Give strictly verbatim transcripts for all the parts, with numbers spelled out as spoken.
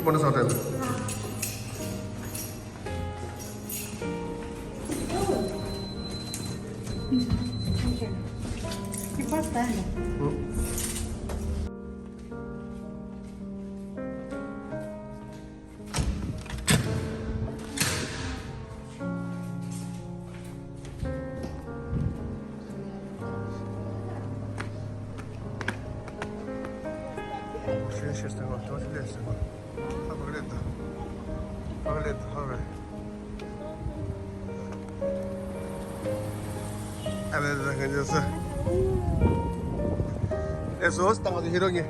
Buenas tardes. Eso, estamos de giro aquí.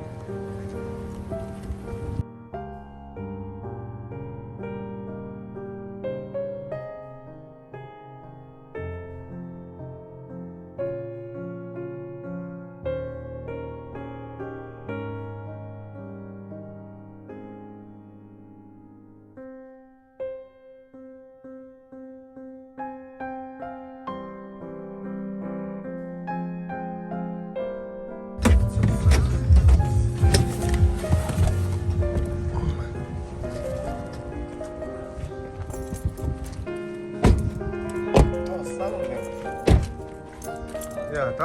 ཡ་ད།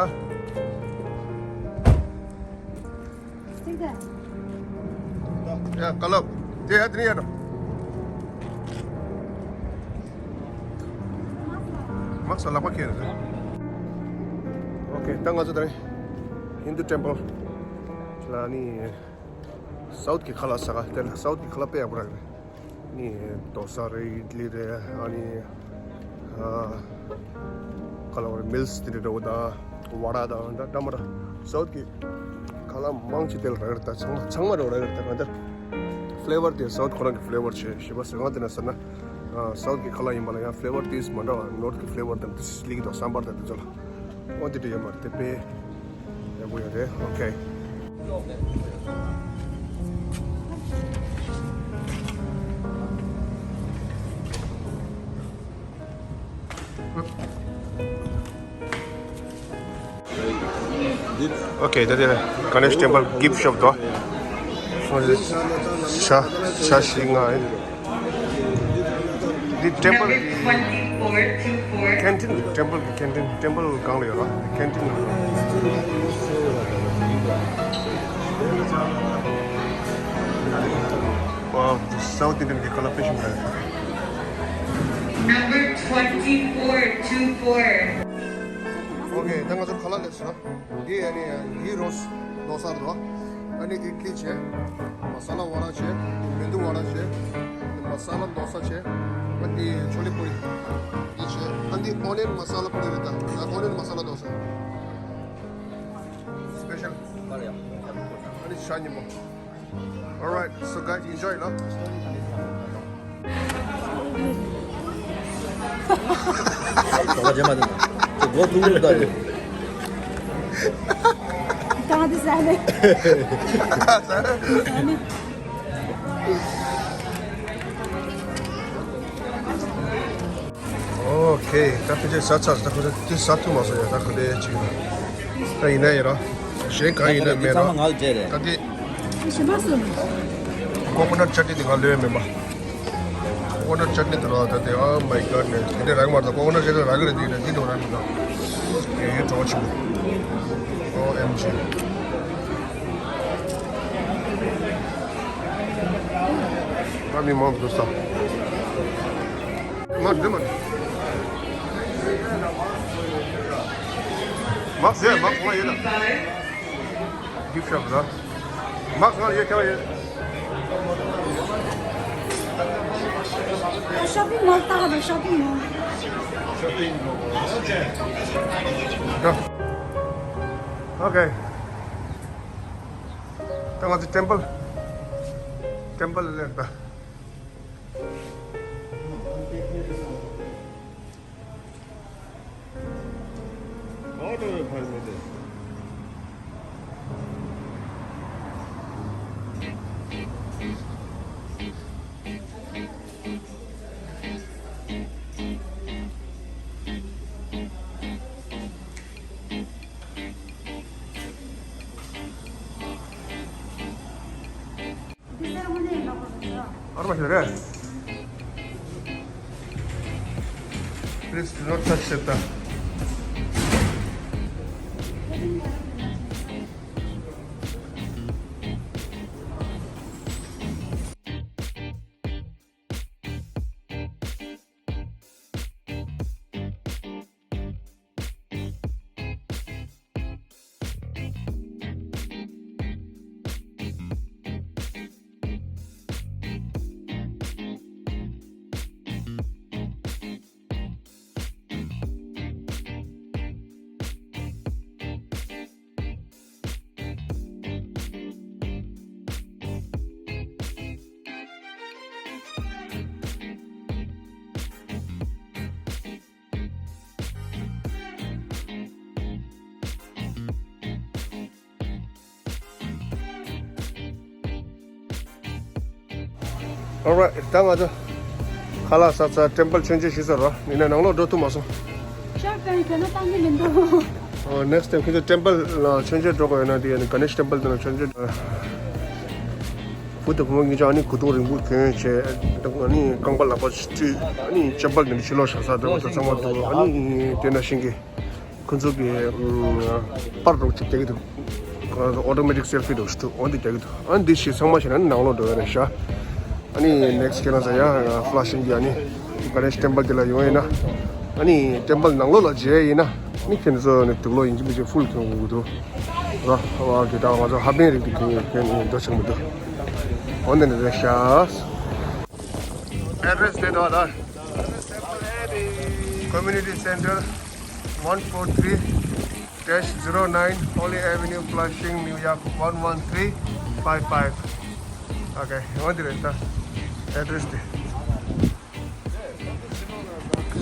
ཡ་ཀ་ལབ། དེ་ཡ་དེ་ནས་ཡ་ད། མག་ས་ལག་པ་ཁེལ་རེད། ཨོ་ཁེ། ད་ང་ཚོ་ད་རེས་ཧིན་དུ་ཊེམ་པལ་ལ་ནི། སའུཐ་གི་ཁ་ལག་ཟ་ག་དེ་ལ་སའུཐ་གི་ཁ་ལག་དཔེ་ཡག་པོ་རག་རེད། ནི་དོ་སཱ་རེད། ཨིཌ་ལི་རེད། ཨ་ནི་ཨ་ཁ་ལག་རེད། མིལ་སི་དེ་འདྲ་འདྲ་བོ་དང་། བ་ར་དང་འདྲ་འདྲ་མ་འདྲ། སའུཐ་གི་ཁ་ལག་མང་ཆེ་དེ་ལ་རག་རེད། ད་ཚང་མ་ཚང་མ་རག་རེད། ད་གང་ལྟར་ཕི་ལེ་ཝར་དེ་སའུཐ་ཁོ་རང་གི་ཕི་ལེ་ཝར་བྱས། ཞེས་པ་ཟེར་གང་དེ་ན་ཟེར་ན། ཨ་སའུཐ་གི་ཁ་ལག་ཡིན་པ་ལ་ཡང་ཕི་ལེ་ཝར་དེ་མ་འདྲ་བ། ནོར་ཐི་གི་ཕི་ལེ་ཝར་དང་དེ་སླེབས་ཀྱི་འདུག་སམ་བར་དང་དེ་ཚོ་ལ། འོ་དེ་འདྲ་ཡོད་མ་རེད། དེ་དཔེ་ཡག་པོ་ཡོད་རེད། ཨོ་ཁེ། ཨོ་ཁེ། ད་དེ་ག་ནེ་ཤི་ཊེམ་པལ་གི་ཕི་ཊི་ཤོབ་དོ། ཤ་ཤ་ཤིང་ང་ཡིན། འདི་ཊེམ་པལ་གི་ཁེན་ཊིན། ཊེམ་པལ་གི་ཁེན་ཊིན། ཊེམ་པལ་སྒང་ལ་ཡོད་ར། ཁེན་ཊིན་ནང་། ཝའོ། སའུཐ་ཨིན་ཌི་ཡན་གྱི་ཁ་ལག་དཔེ་ཞིམ་རེད། Number twenty-four two four. ཨོ་ཁེ། ད་ང་ཚོ་ཁ་ལག་སླེབས་སོང་། འདི་ཨ་ནི་གྷི་རོ་སི་དོ་སཱ་རེད། ཨ་ནི་ཨིཌ་ལི་བྱས། མ་ས་ལ་བ་ར་བྱས། མེ་དུ་བ་ར་བྱས། མ་ས་ལ་དོ་སཱ་བྱས། ཨ་འདི་ཆོ་ལེ་པུ་རི་འདི་བྱས། ཨ་འདི་ཨོ་ནི་ཡན་མ་ས་ལ་པུ་རི་རེད། ད་ཨོ་ནི་ཡན་མ་ས་ལ་དོ་སཱ། སི་པེ་ཤལ། ཨ་ནི་ཤ་ཉིན་མོ། Alright, so guys, enjoy, no? ག་བ་ཇེ་མ་དེ་ན། ཁོ་སྒོ་ཐུག་ཐུག་ད་དེ། གང་དེ་ཟ་ནས། ཨོ་ཁེ། ད་ཁོ་ཚོས་ཟ་ཚར། ད་ཁོ་ཚོས་དེ་ཟ་ཐུབ་མ་སོང་ཡ། ད་ཁོ་དེ་ཅིག་ད་ཡིན་ན་ཡིན་ར། གཞན་གང་ཡིན་ན་མེད་ར། ད་དེ་ཞིམ་པ་སོང་། ཀོ་ཀོ་ནཊ་ཅཊ་ནི་དེ་ང་ལོས་མེད་པ། ཀོ་ཀོ་ནཊ་ཅཊ་ནི་དེ་ར། ད་དེ་oh my god ནས་དེ་འདྲ་རག་མ་རེད། ཀོ་ཀོ་ནཊ་ཅཊ་ནི་རག་གི་རེད། དེ་འདྲ་འདི་འདྲ་རག་མི་འདུག་ཡོད་ཡོད་གྲོགས་ཆེན་པོ། ཨོ་ཨེམ་ཇི། ང་མི་མང་པོ་འདུག་ས། མ་འདི་མ། མ་ཟེར་མ་གོང་ཡོད་ན། གི་ཕི་ཊི་ཤོབ་ལ། མ་གང་ཡོད་ཁྱོད་ཡོད། Shopping mall ད་ཧ་ལོ་shopping mall. Okay. ད་ང་ཚོ་ཊེམ་པལ། ཊེམ་པལ་ལ་སླེབས་པ། ཨར་མ་ཤོད་རེད། Please do not touch that. Alright, ད་ང་ཚོ་ཁ་ལག་ཟ་ཚར། ཊེམ་པལ་མཆོད་མཇལ་ཞུས་ཚར་རོ། ཡིན་ན་ནང་ལོགས་འགྲོ་ཐུབ་མ་སོང་། ཤར་ཀ་ཡི་དེ་ན་བཏང་གི་མི་འདུག་ཨོ། next time ཁྱེད་ཚོ་ཊེམ་པལ་ལ་མཆོད་མཇལ་འགྲོ་དགོས་ཡོད་ན་དེ་ཡང་ག་ནེ་ཤ་ཊེམ་པལ་དེ་ན་མཆོད་མཇལ། བུ་དང་བུ་མོ་གཉིས་ཆ་ཨ་ནི་གོས་ཐུང་རིང་པོ་གྱོན་བྱས། ཨ་ནི་རྐང་པ་ལག་པ་བཀྲུས། ཨ་ནི་ཊེམ་པལ་དེ་ནས་ཕྱི་ལོགས་བཞག་ས་འདྲ་པོ་དང་ཚང་མ་འདུག་ཨ་ནི་དེ་ན་ཤིང་གི་ཁོ་ཚོ་གི་ཨམ་པར་རོགས་ཅིག་རྒྱག་གི་འདུག་ཨོ་ཊོ་མེ་ཊིག་སེལ་ཕི་རོགས་ཞིག་འདུག་འོ་འདི་རྒྱག་གི་འདུག་ཨ་འདི་ཞིག་ཚང་མ་བྱས་ན་ནང་ལོགས་འགྲོ་ཡ་རེད་ཤག་ཨ་ནི་ནེག་སི་ཊི་ཁྱེད་རང་ཚོ་ཡང་ཕ་ལ་ཤིང་གི་ཨ་ནི་ག་ནེ་ཤ་ཊེམ་པལ་དེ་ལ་ཡོང་ཡིན་ན། ཨ་ནི་ཊེམ་པལ་ནང་ལོགས་ལ་མཇལ་ཡིན་ན། ཨ་ནི་ཁྱེད་ཚོ་ནི་དུག་ལོག་ཡིན་གཅིག་མིན་གཅིག་ཕུལ་གྱོན་དགོས་ཀྱི་འདུག་ར། ཨ་དེ་དག་ང་ཚོ་ཧ་པན་རིགས་དེ་གྱོན་གྱོན་ནས་འགྲོ་ཆོག་མི་འདུག་འོ་འདི་ནི་རེད་ཤག་ཨེ་ཌི་རེ་སི་དེ་དག་ལ། Community Center, one four three dash zero nine, Holly Avenue, Flushing, New York, one one three five five. Okay, འོ་འདི་རེད་ད། ཨེ་ཌི་རེ་སི་དེ།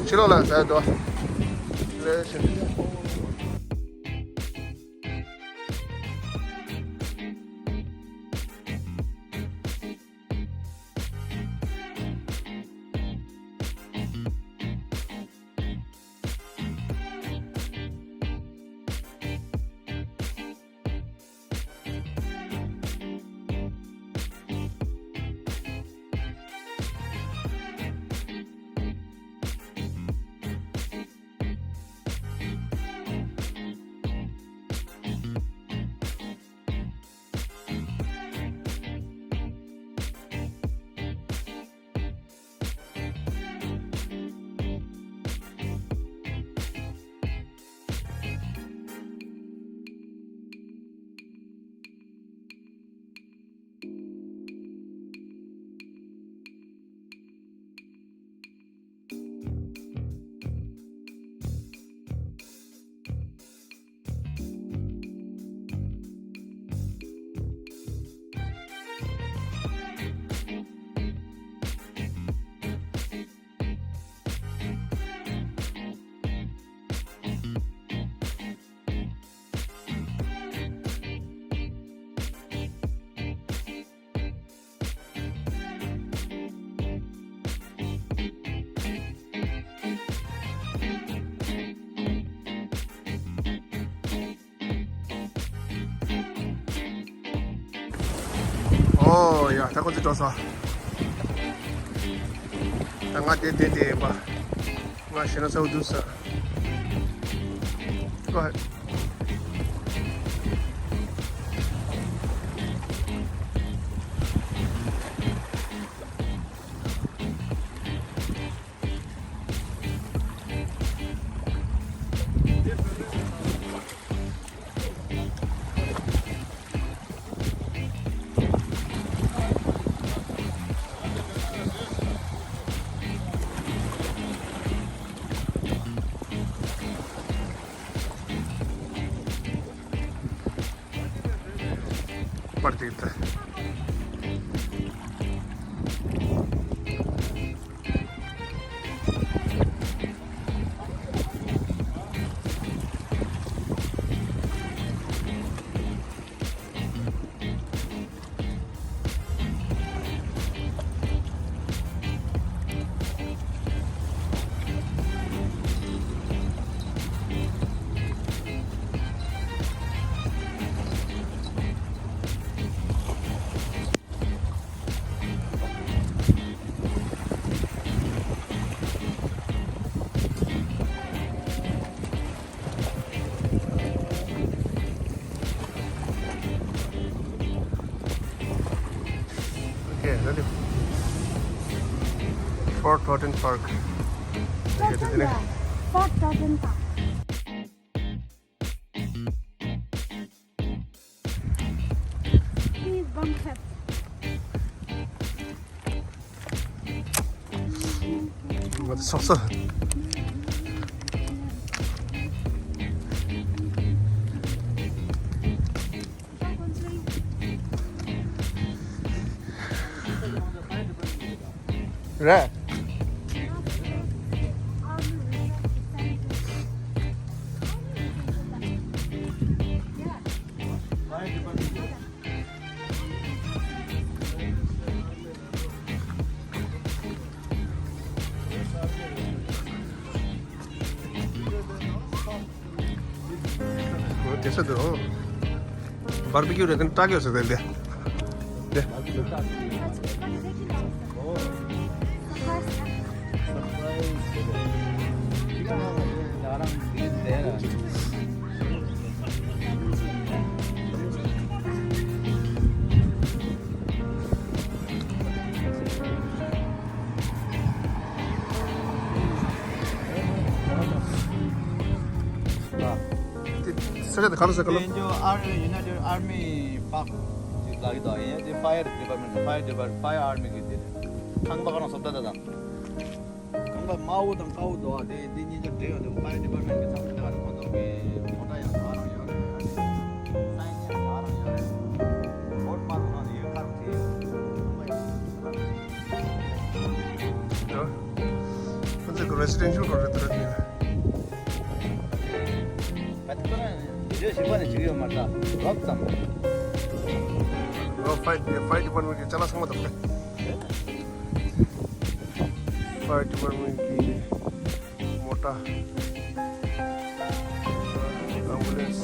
ཕྱི་ལོགས་ལ་ཟ་འདུག་ལེ་ཤ། ཨོ་ཡ། ད་ཁོ་ཚོ་འགྲོ་ས། ད་ང་དེ་དེ་དེ་ཡིན་པ། ང་ཞེ་ན་ཚ་བོ་འདུག་ས། Go ahead. Yeah, really. Fort Totten Park. Fort Totten Park. Please bump head. What is also? རེད། དེ་ཚོ་དེ་རོ། བར་བི་ཀིའུ་རེད། དེ་ནི་སྐྲག་གི་ཡོད་ཟེར་དེ་འདི། དེ། དེ་ས་ཆ་དེ་ག་རེ་ཟེར་ག་ལོ། དེ་ཨར་United Army Park ཅིག་ལབ་ཀྱི་འདུག་ཡིན་དེ་fire department, fire department, fire army གི་དེ་རེད། ཁང་པ་ག་རང་བཟོ་ལྟ་ད་དང་། ཁང་པ་དམར་པོ་དང་དཀར་པོ་འདུག་དེ་དེ་གཉིས་ཆ་འདྲེས་ཡོང་དུས་fire department གི་ཚང་མ་དེ་ག་རེ་ཁོ་ཚོ་གི་མོ་ཊ་ཡང་ག་རང་ཡོད་རེད། sign ཡང་ག་རང་ཡོད་རེད། road park ནང་ནས་ཡོད་ཁ་རུ་དེ་ཁང་པ་ཡང་། ཁོ་ཚོ་གི་residential quarter དེ་རེད། ད་ཁོ་རང་བི་ཌིའོ་ཞིག་པ་ནས་བྱེད་ཀྱི་ཡོད་མ་རེད། ད་རོབ་ཙམ། ཨོ། fire, fire department གི་ཅ་ལག་ཚང་མ་དང་། fire department གི་མོ་ཊ། ambulance།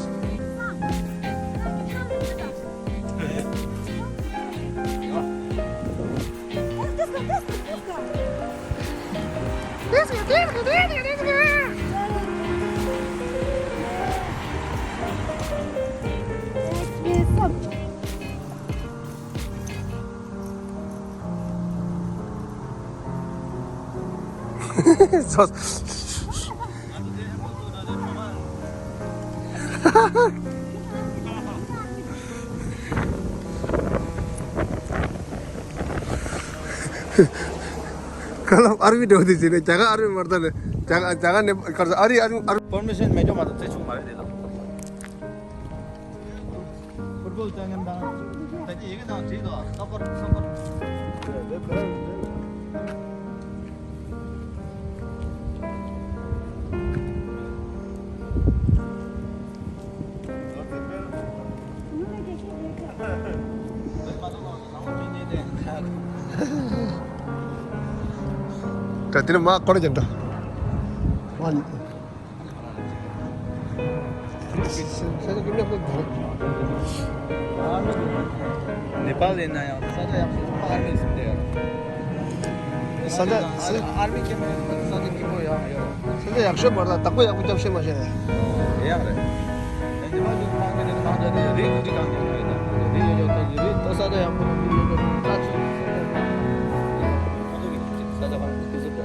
ཁ་ལབ་ཨར་མི་འགྲོ་དེ་བྱས་ནས་རྒྱ་གར་ཨར་མི་མར་ད་ནས་རྒྱ་གར་རྒྱ་གར་ནས་གར་ཨ་རི་ཨར་མི་ཨར་མི། པར་མི་ཤན་མེད་ཅོག་མ་གཏོགས་རྩེ་ཆུང་མ་རེད་དེ་ལ། ཕུཊ་བོལ་ལྟ་མཁན་དང་། ད་ཀྱི་ཡི་གེ་དང་བྲིས་དོ། ལྷག་པར་ལྷག་པར། ད་དེ་ནི་མ་ཀོ་ནི་ཅན་ད། ནེ་པཱལ་ཡིན་ན་ཡང་ས་ཆ་ཡག་ཤོས་ཨར་མི་ཟིན་བསྡད་ཡོད། ས་ཆ་ས་ཆ་ཨར་མི་སྐྱེ་མེད་ས་ཆ་སྐྱིད་པོ་ཡག་ཡོད། ས་ཆ་ཡག་ཤོས་མ་རེད། བདག་པོ་ཡག་པོ་སྐྱབས་ཤེས་མ་བྱས་ནས། ཨོ་དེ་ཡག་རེད། ནེ་པཱལ་གྱི་ཁང་གི་ནི་ཁང་གི་རི་རི་རི་ཁང་གི་ཁང་ཡོད་ད། རི་ཡོད་ཡོད་ད་རི་རི་ད་ས་ཆ་ཡག་པོ་རི་ཡོད་ཡོད་ད་ཆུ་ས་ཆ་ཁང་གི་ས་ཆ་ཁང་གི་ས་ཆ།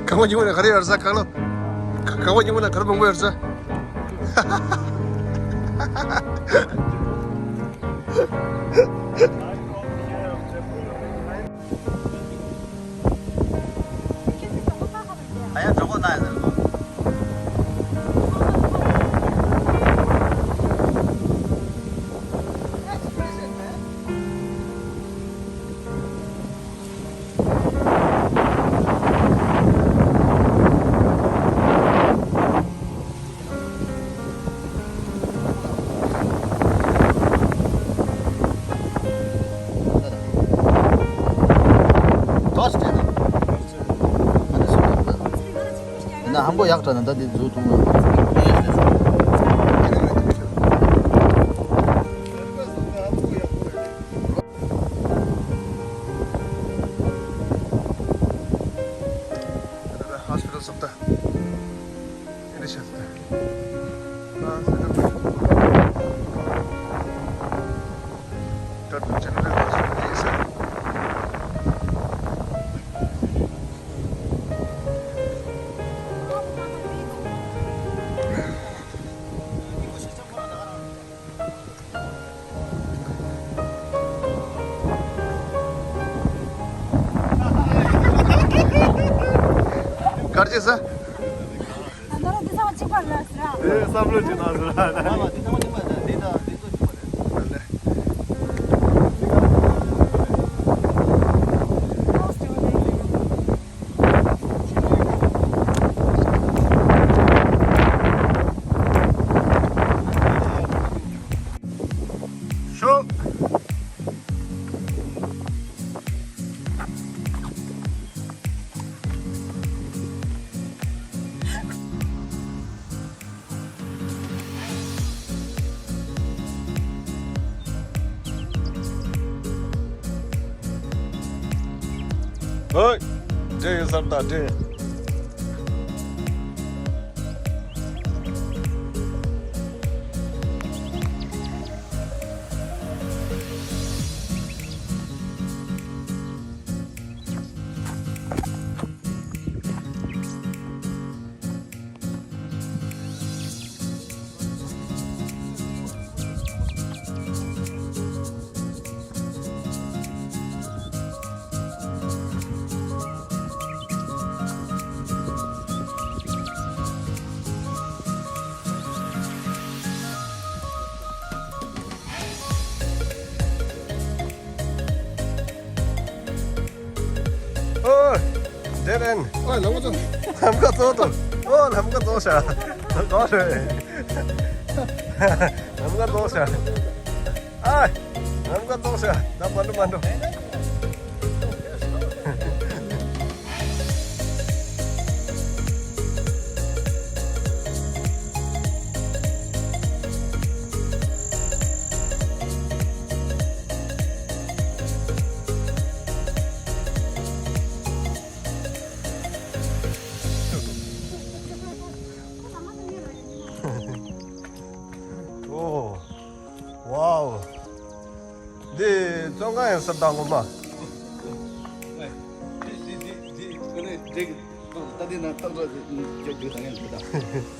གང་བ་ཉིན་མོ་ན་ག་རེ་ཡོད་ས་གང་ལོ། གང་བ་ཉིན་མོ་ན་ག་རེ་མང་པོ་ཡོད་ས། ཨ་ཡ་གྲོགས་པོ་ན་ཡ་ཟེར་གོ། ཡིན་ན་ཧམ་པོ་ཡག་དྲགས་ན་ད་འདི་འཛུལ་ཐུབ་ན། སོབ་ད། ཨེ་རེ་ཤ་ད། ཨ་ཧ་ད་ད། ད་ད་ཅན་ད་ད་སོབ་ད་ཨེ་ས། གར་ཅི་ས། ཨ་ནོར་འདི་ཚང་མ་གཅིག་པ་རེད་ཟེར་ཨ། དེ་བསམ་བློ་ཅིག་གནང་ཟེར་ཨ། ཨ་མ་འདི་ཚང་མ་གཅིག་པ་རེད། འདི་དང་འདི་ཚོ་གཅིག་པ་རེད། ཤོག་ཧོ། འདྲེ་ཡོད་ས་རེད་ད་འདྲེ། ཨོ། དེ་རེད། ཨོ་ལམ་ཁ་ཚོ། ལམ་ཁ་ཚོ་དང་། ཨོ་ལམ་ཁ་ཚོ་ཤ། ག་རེད། ལམ་ཁ་ཚོ་ཤ། ཨ། ལམ་ཁ་ཚོ་ཤ། ད་མ་འགྲོ་མ་འགྲོ། ཨོ། ཝའོ། འདི་བཙོན་ཁང་ཡིན་ས་དང་ངོ་མ།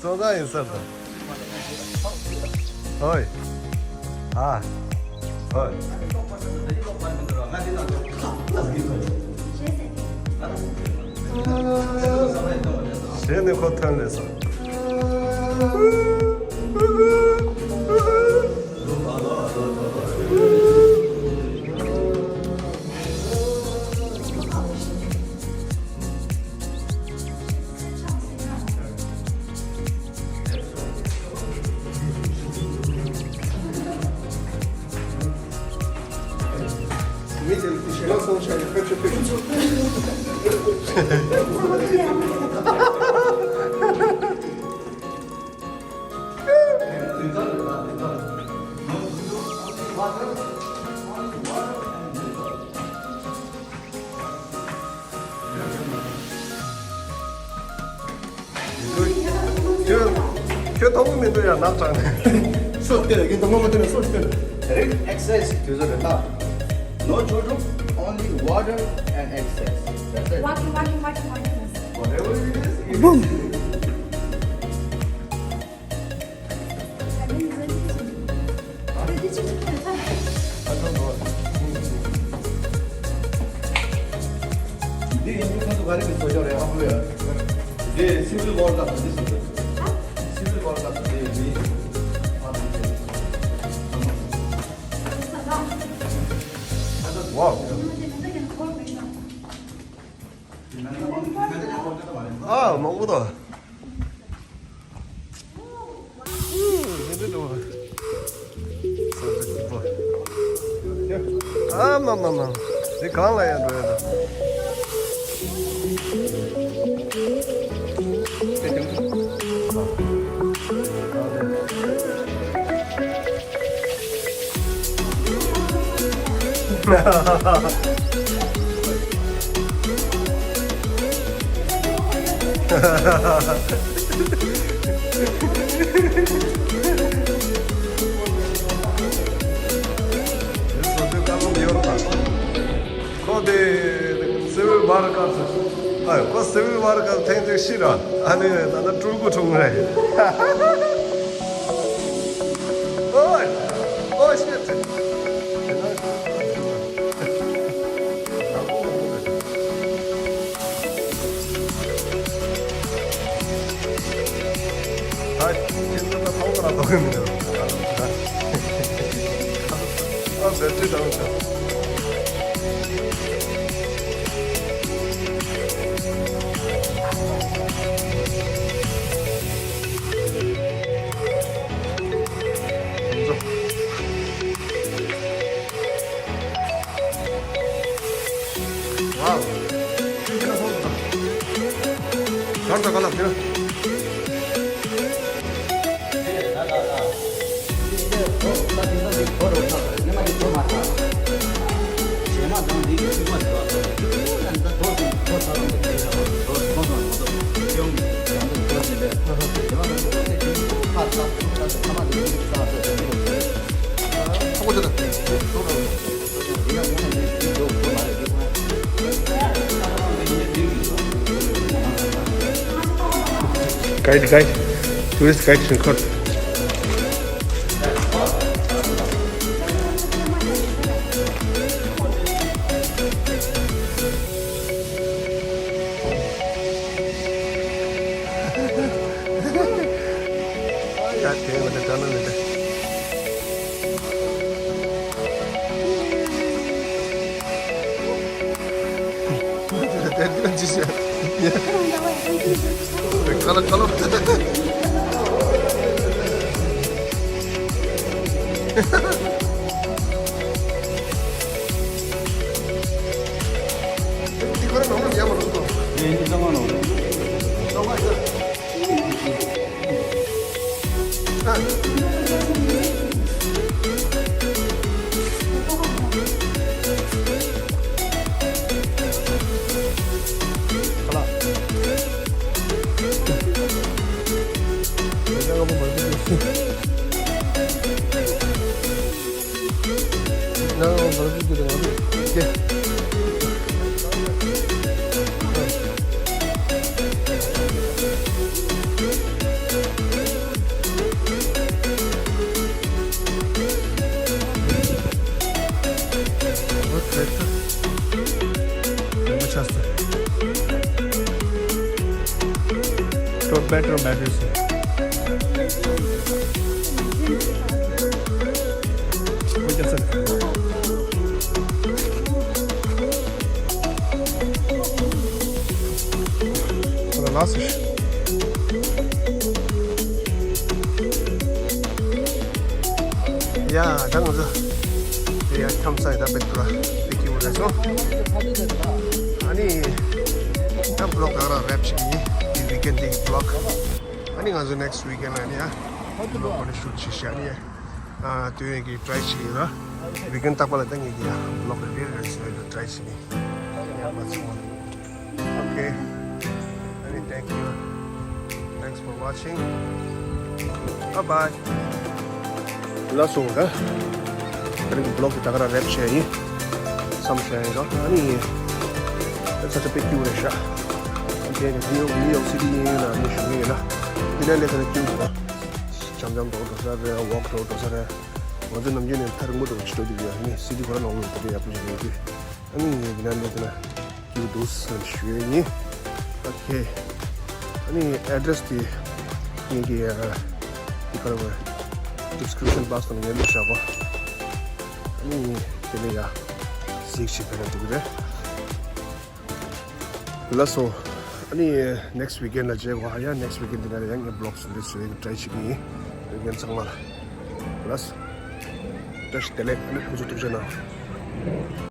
བཙོན་ཁང་ཡིན་ས་དང་། ཨོའི། ཨ། ཨོའི། གཞས་ནི་ཁོ་ཐོན་ལེ་སོང་། མི་དེ་ཞལ་ལག་སོང་ཤག་ཕེབས་ཤོག་ཕེབས་ཤོག་ཁྱོད་ཁྱོད་མཐོང་གི་མི་འདུག་ཡ། ནག་དྲངས་ནས། སོ་སྟེར་གི་འདུག་མ་མ་སྟེར་ན་སོ་སྟེར། རིག་exercise དུས་ཚོད་རེད་ད། No children, only water and exercise. That's it. Walking, walking, walking, walking. Whatever it is, it is. Boom. འདི་ཡིན་དུས་ཁོ་ཚོ་ག་རེ་གི་བཟོ་ཆོག་རེད་ཨ་ཁུ་ཡ། འདི་སི་ཝིལ་ཝོར་ལ་འདི་བཟོ་ཆོག་སི་ཝིལ་ཝོར་ལ་འདི་མི་ཨ་འདི་ཝའོ། ཨ་མང་པོ་དང་། ཨ་མ་མ་མ། འདི་གང་ལ་ཡང་འགྲོ་ཡ་དང་། བཟོ་དུས་དཀའ་ལས་མི་ཡོང་ད། ཁོ་དེ་སིལ་བར་སྐབས་སུ། ཨ། ཁོ་སིལ་བར་སྐབས་ཐེངས་གཅིག་ཤི་ར། ཨ་ནི་ད་ལྟ་སྤྲུལ་སྐུ་འཁྲུངས་རེད། ཨོའི། ཨོ་ཤི་ཊི། ད་ཁྱེད་ཚོ་ད་ཐོག་ལ་གཏོང་གི་མི་འདུག་ཨ། བེ་ཊི་རི་ཌའོན་བྱས། Wow. Guide, guide. Tourist guide record. Top battery, battery. ཡ། ད་ང་ཚོ་དེ་ཡ་ཁྱམས་ས་ཡི་ད་བེག་ཊུ་ར་བེག་ཊུ་ར་སོང་། ཨ་ནི་ད་བི་ལོག་ག་ར་རེབ་བྱེད་ཀྱི་ཡིན། དེ་ཝིག་ཨེན་ཌི་དེ་གི་བི་ལོག་ཨ་ནི་ང་ཚོ་next weekend ལ་ནི་ཡ་བི་ལོག་ག་ར་ཤུཊ་བྱེད་ཤག་ཨ་ནི་ཡ། ཨ། དུས་ཡུན་གྱི་ཊྲའི་བྱེད་ཀྱི་ཡོད་ར། ཝིག་ཨེན་ཌི་རྟག་པར་ལ་ད་ངེད་ཀྱི་ཡ་བི་ལོག་རེ་རེ་རེ་བྱེད་ཀྱི་ཡོད། ཊྲའི་བྱེད་ཀྱི་ཡ་མ་ཚང་བ། Okay. Anyway, thank you. Thanks for watching. Bye bye. ལགས་སོ། ད་རིང་གི་བི་ལོག་དེ་ད་ག་རང་རེབ་བྱས་ཡིན། མཚམས་བཞག་ཡིན་ད། ཨ་ནི་ད་ས་ཆ་དཔེ་སྐྱིད་པོ་རེད་ཤག་དེ་ནི་ནིའུ་ཡོག་ནིའུ་ཡོག་སི་ཊི་ཡིན་ལ་ནི་ཞུ་གི་ཡིན་ལ། འདི་ནས་སླེབས་ཚར་ན་སྐྱིད་པོ་འདུག་འཇམ་འཇམ་འགྲོ་འགྲོ་ས་རེད། ཝོག་འགྲོ་འགྲོ་ས་རེད། ང་ཚོ་ནམ་རྒྱུན་ནས་ཐག་རིང་པོ་འགྲོ་གི་ཆེ་འགྲོ་རྒྱུ་ཡོད། ཨ་ནི་སི་ཊི་ཁོ་རང་ནང་ལོགས་དེ་འདྲ་ཡག་པོ་ཞིག་རེད་དུས། ཨ་ནི་ངས་འདི་ནས་སླེབས་ཚར་ན་སྐྱིད་པོ་འདུག་ཟེར་ཞུ་ཡས་ཡིན། ཨོ་ཁེ། ཨ་ནི་ཨེ་ཌི་རེ་སི་དེ་ངེད་ཀྱི་ཨ་དེ་ག་རེ་ཌི་སི་ཀི་རིབ་ཤན་བྷོག་སི་ནང་ངས་བླུགས་བཞག་གོ་ཨ་ནི་དེ་ནས་ཡ་གཟིགས་ཤིག་ཕེབས་ན་འགྲིག་གི་རེད། ལགས་སོ། ཨ་ནི་ནེག་སི་ཊི་ཝིག་ཨེན་ཌི་ལ་མཇལ་གོ་ཨ་ཡ། ནེག་སི་ཊི་ཝིག་ཨེན་ཌི་འདི་ནས་ཡང་ངས་བི་ལོག་བཟོ་འདྲ་བཟོ་ཡས་ཀྱི་ཊྲའི་བྱེད་ཀྱི་ཡིན། ཝིག་ཨེན་ཌི་ཚང་མ་ལ། ལགས། བཀྲ་ཤིས་བདེ་ལེགས། ཨ་ནི་ཕུན་སུམ་ཚོགས་པ་ནང་།